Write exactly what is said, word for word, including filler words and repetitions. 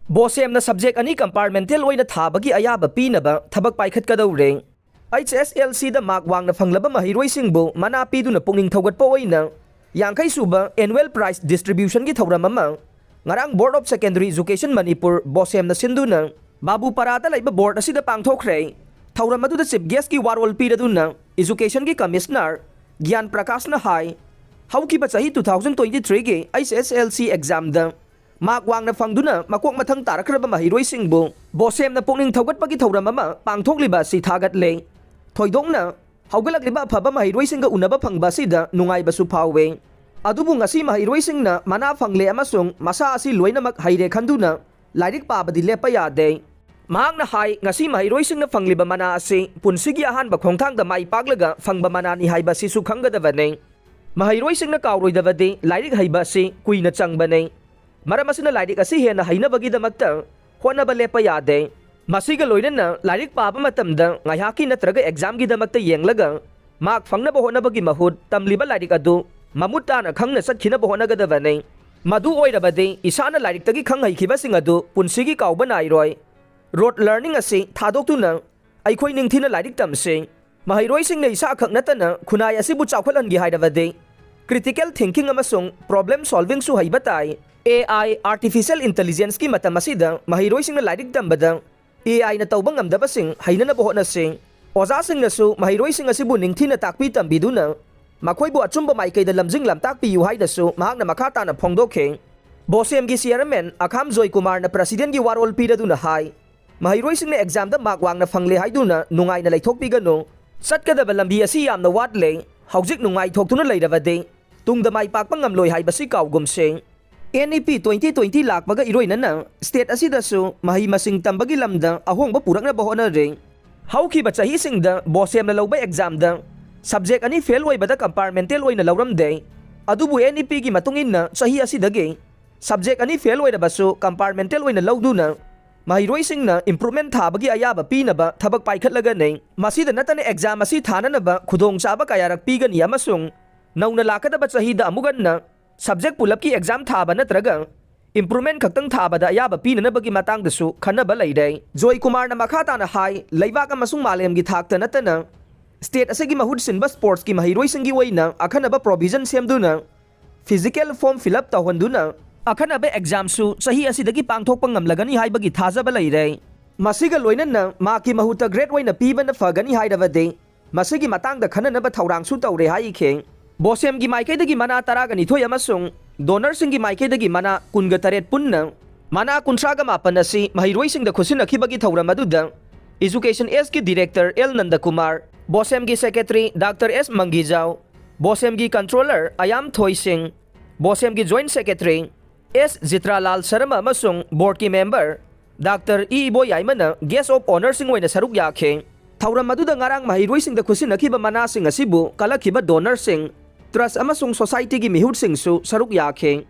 ꯕꯣꯁꯦꯝꯅ subject ꯑꯅꯤ compartmental ꯑꯣꯏꯅ ꯊꯥꯕꯒꯤ ꯑꯌꯥꯕ ꯄꯤꯅꯕ ꯊꯕꯛ ꯄꯥꯏꯈꯠꯀꯗꯧꯔꯦ꯫ H S L C ꯗ mark ꯋꯥꯡꯅ ꯐꯪꯂꯕ ꯃꯍꯩꯔꯣꯏꯁꯤꯡꯕꯨ ꯃꯅꯥ ꯄꯤꯗꯨꯅ ꯄꯨꯛꯅꯤꯡ ꯊꯧꯒꯠꯄ ꯑꯣꯏꯅ ꯌꯥꯡꯈꯩ ꯁꯨꯕ annual prize distribution ꯒꯤ ꯊꯧꯔꯝ ꯑꯃ ꯉꯔꯥꯡ Board of Secondary Education Manipur, ꯕꯣꯁꯦꯝꯅ ꯁꯤꯟꯗꯨꯅ ꯕꯥꯕꯨꯄꯥꯔꯥꯗ ꯂꯩꯕ board ꯑꯁꯤꯗ ꯄꯥꯡꯊꯣꯛꯈ꯭ꯔꯦ꯫ ꯊꯧꯔꯝ ꯑꯗꯨꯗ chief guest ꯀꯤ ꯋꯥꯔꯣꯜ ꯄꯤꯔꯗꯨꯅ education ꯒꯤ commissioner ꯒ꯭ꯌꯥꯟ ꯄ꯭ꯔꯀꯥꯁꯅ ꯍꯥꯏ, ꯍꯧꯈꯤꯕ ꯆꯍꯤ two thousand twenty three ꯒꯤ H S L C exam ꯗ mark ꯋꯥꯡꯅ ꯐꯪꯗꯨꯅ ꯃꯀꯣꯛ ꯃꯊꯪ ꯇꯥꯔꯛꯈ꯭ꯔꯕ ꯃꯍꯩꯔꯣꯏꯁꯤꯡꯕꯨ ꯕꯣꯁꯦꯝꯅ ꯄꯨꯛꯅꯤꯡ ꯊꯧꯒꯠꯄꯒꯤ ꯊꯧꯔꯝ ꯑꯃ ꯄꯥꯡꯊꯣꯛꯂꯤꯕ ꯑꯁꯤ ꯊꯥꯒꯠꯂꯦ꯫ ꯊꯣꯏꯗꯣꯛꯅ ꯍꯧꯒꯠꯂꯛꯂꯤꯕ ꯑꯐꯕ ꯃꯍꯩꯔꯣꯏꯁꯤꯡꯒ ꯎꯅꯕ ꯐꯪꯕ ꯑꯁꯤꯗ ꯅꯨꯡꯉꯥꯏꯕꯁꯨ ꯐꯥꯎꯋꯦ꯫ ꯑꯗꯨꯕꯨ ꯉꯁꯤ ꯃꯍꯩꯔꯣꯏꯁꯤꯡꯅ ꯃꯅꯥ ꯐꯪꯂꯦ ꯑꯃꯁꯨꯡ ꯃꯁꯥ ꯑꯁꯤ ꯂꯣꯏꯅꯃꯛ ꯍꯩꯔꯦ ꯈꯟꯗꯨꯅ ꯂꯥꯏꯔꯤꯛ ꯄꯥꯕꯗꯤ ꯂꯦꯞꯄ ꯌꯥꯗꯦ꯫ ꯃꯍꯥꯛꯅ ꯍꯥꯏ, ꯉꯁꯤ ꯃꯍꯩꯔꯣꯏꯁꯤꯡꯅ ꯐꯪꯂꯤꯕ ꯃꯅꯥ ꯑꯁꯤ ꯄꯨꯟꯁꯤꯒꯤ ꯑꯍꯥꯟꯕ ꯈꯣꯡꯊꯥꯡꯗ ꯃꯥꯏ ꯄꯥꯛꯂꯒ ꯐꯪꯕ ꯃꯅꯥꯅꯤ ꯍꯥꯏꯕ ꯑꯁꯤꯁꯨ ꯈꯪꯒꯗꯕꯅꯤ꯫ ꯃꯍꯩꯔꯣꯏꯁꯤꯡꯅ ꯀꯥꯎꯔꯣꯏꯗꯕꯗꯤ ꯂꯥꯏꯔꯤꯛ ꯍꯩꯕ ꯑꯁꯤ ꯀꯨꯏꯅ ꯆꯪꯕꯅꯤ꯫ ꯃꯔꯝ ꯑꯁꯤꯅ ꯂꯥꯏꯔꯤꯛ ꯑꯁꯤ ꯍꯦꯟꯅ ꯍꯩꯅꯕꯒꯤꯗꯃꯛꯇ ꯍꯣꯠꯅꯕ ꯂꯦꯞꯄ ꯌꯥꯗꯦ꯫ ꯃꯁꯤꯒ ꯂꯣꯏꯅꯅ ꯂꯥꯏꯔꯤꯛ ꯄꯥꯕ ꯃꯇꯝꯗ ꯉꯥꯏꯍꯥꯛꯀꯤ ꯅꯠꯇ꯭ꯔꯒ exam ꯒꯤꯗꯃꯛꯇ ꯌꯦꯡꯂꯒ mark ꯐꯪꯅꯕ ꯍꯣꯠꯅꯕꯒꯤ ꯃꯍꯨꯠ ꯇꯝꯂꯤꯕ ꯂꯥꯏꯔꯤꯛ ꯑꯗꯨ ꯃꯃꯨꯠ ꯇꯥꯅ ꯈꯪꯅ ꯆꯠꯈꯤꯅꯕ ꯍꯣꯠꯅꯒꯗꯕꯅꯤ꯫ ꯃꯗꯨ ꯑꯣꯏꯔꯕꯗꯤ ꯏꯁꯥꯅ ꯂꯥꯏꯔꯤꯛꯇꯒꯤ ꯈꯪ ꯍꯩꯈꯤꯕꯁꯤꯡ ꯑꯗꯨ ꯄꯨꯟꯁꯤꯒꯤ ꯀꯥꯎꯕ ꯅꯥꯏꯔꯣꯏ꯫ Rote learning ꯑꯁꯤ ꯊꯥꯗꯣꯛꯇꯨꯅ ꯑꯩꯈꯣꯏ ꯅꯤꯡꯊꯤꯅ ꯂꯥꯏꯔꯤꯛ ꯇꯝꯁꯤ꯫ ꯃꯍꯩꯔꯣꯏꯁꯤꯡꯅ ꯏꯁꯥ ꯈꯛ ꯅꯠꯇꯅ ꯈꯨꯟꯅꯥꯏ ꯑꯁꯤꯕꯨ ꯆꯥꯎꯈꯠꯍꯟꯒꯦ ꯍꯥꯏꯔꯕꯗꯤ critical thinking ꯑꯃꯁꯨꯡ problem solving ꯁꯨ ꯍꯩꯕ ꯇꯥꯏ꯫ A I, artificial intelligence ꯀꯤ ꯃꯇꯝ ꯑꯁꯤꯗ ꯃꯍꯩꯔꯣꯏꯁꯤꯡꯅ ꯂꯥꯏꯔꯤꯛ ꯇꯝꯕꯗ A I ꯅ ꯇꯧꯕ ꯉꯝꯗꯕꯁꯤꯡ ꯍꯩꯅꯅꯕ ꯍꯣꯠꯅꯁꯤ꯫ ꯑꯣꯖꯥꯁꯤꯡꯅꯁꯨ ꯃꯍꯩꯔꯣꯏꯁꯤꯡ ꯑꯁꯤꯕꯨ ꯅꯤꯡꯊꯤꯅ ꯇꯥꯛꯄꯤ ꯇꯝꯕꯤꯗꯨꯅ ꯃꯈꯣꯏꯕꯨ ꯑꯆꯨꯝꯕ ꯃꯥꯏꯀꯩꯗ ꯂꯝꯖꯤꯡ ꯂꯝꯇꯥꯛꯄꯤꯌꯨ ꯍꯥꯏꯅꯁꯨ ꯃꯍꯥꯛꯅ ꯃꯈꯥ ꯇꯥꯅ ꯐꯣꯡꯗꯣꯛꯈꯤ꯫ ꯕꯣꯁꯦꯝꯒꯤ chairman ꯑꯈꯥꯝ ꯖꯣꯏꯀꯨꯃꯥꯔꯅ president ꯒꯤ ꯋꯥꯔꯣꯜ ꯄꯤꯔꯗꯨꯅ ꯍꯥꯏ, ꯃꯍꯩꯔꯣꯏꯁꯤꯡꯅ exam ꯗ mark ꯋꯥꯡꯅ ꯐꯪꯂꯦ ꯍꯥꯏꯗꯨꯅ ꯅꯨꯡꯉꯥꯏꯅ ꯂꯩꯊꯣꯛꯄꯤꯒꯅꯨ꯫ ꯆꯠꯀꯗꯕ ꯂꯝꯕꯤ ꯑꯁꯤ ꯌꯥꯝꯅ ꯋꯥꯠꯂꯦ꯫ ꯍꯧꯖꯤꯛ ꯅꯨꯡꯉꯥꯏꯊꯣꯛꯇꯨꯅ ꯂꯩꯔꯕꯗꯤ ꯇꯨꯡꯗ ꯃꯥꯏ ꯄꯥꯛꯄ ꯉꯝꯂꯣꯏ ꯍꯥꯏꯕꯁꯤ ꯀꯥꯎꯒꯨꯝꯁꯦ꯫ N E P twenty twenty ꯂꯥꯛꯄꯒ ꯏꯔꯣꯏꯅꯅ state ꯑꯁꯤꯗꯁꯨ ꯃꯍꯩ ꯃꯁꯤꯡ ꯇꯝꯕꯒꯤ ꯂꯝꯗ ꯑꯍꯣꯡꯕ ꯄꯨꯔꯛꯅꯕ ꯍꯣꯠꯅꯔꯦ꯫ ꯍꯧꯈꯤꯕ ꯆꯍꯤꯁꯤꯡꯗ ꯕꯣꯁꯦꯝꯅ ꯂꯧꯕ exam ꯗ subject ꯑꯅꯤ fail ꯑꯣꯏꯕꯗ compartmental ꯑꯣꯏꯅ ꯂꯧꯔꯝꯗꯦ꯫ ꯑꯗꯨꯕꯨ N E P ꯒꯤ ꯃꯇꯨꯡ ꯏꯟꯅ ꯆꯍꯤ ꯑꯁꯤꯗꯒꯤ subject ꯑꯅꯤ fail ꯑꯣꯏꯔꯕꯁꯨ compartmental ꯑꯣꯏꯅ ꯂꯧꯗꯨꯅ ꯃꯍꯩꯔꯣꯏꯁꯤꯡꯅ improvement ꯊꯥꯕꯒꯤ ꯑꯌꯥꯕ ꯄꯤꯅꯕ ꯊꯕꯛ ꯄꯥꯏꯈꯠꯂꯒꯅꯤ꯫ ꯃꯁꯤꯗ ꯅꯠꯇꯅ exam ꯑꯁꯤ ꯊꯥꯅꯅꯕ ꯈꯨꯗꯣꯡꯆꯥꯕ ꯀꯌꯥꯔꯛ ꯄꯤꯒꯅꯤ ꯑꯃꯁꯨꯡ ꯅꯧꯅ ꯂꯥꯛꯀꯗꯕ ꯆꯍꯤꯗ ꯑꯃꯨꯛ ꯍꯟꯅ subject ꯄꯨꯂꯞꯀꯤ exam ꯊꯥꯕ ꯅꯠꯇ꯭ꯔꯒ improvement ꯈꯛꯇꯪ ꯊꯥꯕꯗ ꯑꯌꯥꯕ ꯄꯤꯅꯅꯕꯒꯤ ꯃꯇꯥꯡꯗꯁꯨ ꯈꯟꯅꯕ ꯂꯩꯔꯦ꯫ ꯖꯣꯏ ꯀꯨꯃꯥꯔꯅ ꯃꯈꯥ ꯇꯥꯅ ꯍꯥꯏ, ꯂꯩꯕꯥꯛ ꯑꯃꯁꯨꯡ ꯃꯥꯂꯦꯝꯒꯤ ꯊꯥꯛꯇ ꯅꯠꯇꯅ state ꯑꯁꯤꯒꯤ ꯃꯍꯨꯠ ꯁꯤꯟꯕ sportsꯀꯤ ꯃꯍꯩꯔꯣꯏꯁꯤꯡꯒꯤ ꯑꯣꯏꯅ ꯑꯈꯟꯅꯕ provision ꯁꯦꯝꯗꯨꯅ physical form fill up ꯇꯧꯍꯟꯗꯨꯅ ꯑꯈꯟꯅꯕ examꯁꯨ ꯆꯍꯤ ꯑꯁꯤꯗꯒꯤ ꯄꯥꯡꯊꯣꯛꯄ ꯉꯝꯂꯒꯅꯤ ꯍꯥꯏꯕꯒꯤ ꯊꯥꯖꯕ ꯂꯩꯔꯦ꯫ ꯃꯁꯤꯒ ꯂꯣꯏꯅꯅ ꯃꯍꯥꯛꯀꯤ ꯃꯍꯨꯠꯇ grade ꯑꯣꯏꯅ ꯄꯤꯕꯅ ꯐꯒꯅꯤ ꯍꯥꯏꯔꯕꯗꯤ ꯃꯁꯤꯒꯤ ꯃꯇꯥꯡꯗ ꯈꯟꯅꯅꯕ ꯊꯧꯔꯥꯡꯁꯨ ꯇꯧꯔꯦ ꯍꯥꯏꯈꯤ꯫ ꯕꯣꯁꯦꯝꯒꯤ ꯃꯥꯏꯀꯩꯗꯒꯤ ꯃꯅꯥ ꯇꯔꯥꯒ ꯅꯤꯊꯣꯏ ꯑꯃꯁꯨꯡ donorꯁꯤꯡꯒꯤ ꯃꯥꯏꯀꯩꯗꯒꯤ ꯃꯅꯥ ꯀꯨꯟꯒ ꯇꯔꯦꯠ ꯄꯨꯟꯅ ꯃꯅꯥ ꯀꯨꯟꯊ꯭ꯔꯥꯒ ꯃꯥꯄꯟ ꯑꯁꯤ ꯃꯍꯩꯔꯣꯏꯁꯤꯡꯗ ꯈꯨꯠꯁꯤꯟꯅꯈꯤꯕꯒꯤ ꯊꯧꯔꯝ ꯑꯗꯨꯗ Education Sꯀꯤ director ꯑꯦꯜ ꯅꯟꯗꯀꯨꯃꯥꯔ, ꯕꯣꯁꯦꯝꯒꯤ secretary ꯗꯥꯛꯇꯔ ꯑꯦꯁ ꯃꯪꯒꯤꯖꯥꯎ, ꯕꯣꯁꯦꯝꯒꯤ controller ꯑꯌꯥꯝ ꯊꯣꯏꯁꯤꯡ, ꯕꯣꯁꯦꯝꯒꯤ joint secretary ꯑꯦꯁ ꯖꯤꯇ꯭ꯔꯥꯂꯥꯜ ꯁꯔꯃ ꯑꯃꯁꯨꯡ boardꯀꯤ member ꯗꯥꯛꯇꯔ ꯏ ꯏꯕꯣꯌꯥꯏꯃꯅ guest of honourꯁꯤꯡ ꯑꯣꯏꯅ ꯁꯔꯨꯛ ꯌꯥꯈꯤ꯫ ꯊꯧꯔꯝ ꯑꯗꯨꯗ ꯉꯔꯥꯡ ꯃꯍꯩꯔꯣꯏꯁꯤꯡꯗ ꯈꯨꯠꯁꯤꯟꯅꯈꯤꯕ ꯃꯅꯥꯁꯤꯡ ꯑꯁꯤꯕꯨ ꯀꯜꯂꯛꯈꯤꯕ donorꯁꯤꯡ, trust ꯑꯃꯁꯨꯡ societyꯒꯤ ꯃꯤꯍꯨꯠꯁꯤꯡꯁꯨ ꯁꯔꯨꯛ ꯌꯥꯈꯤ꯫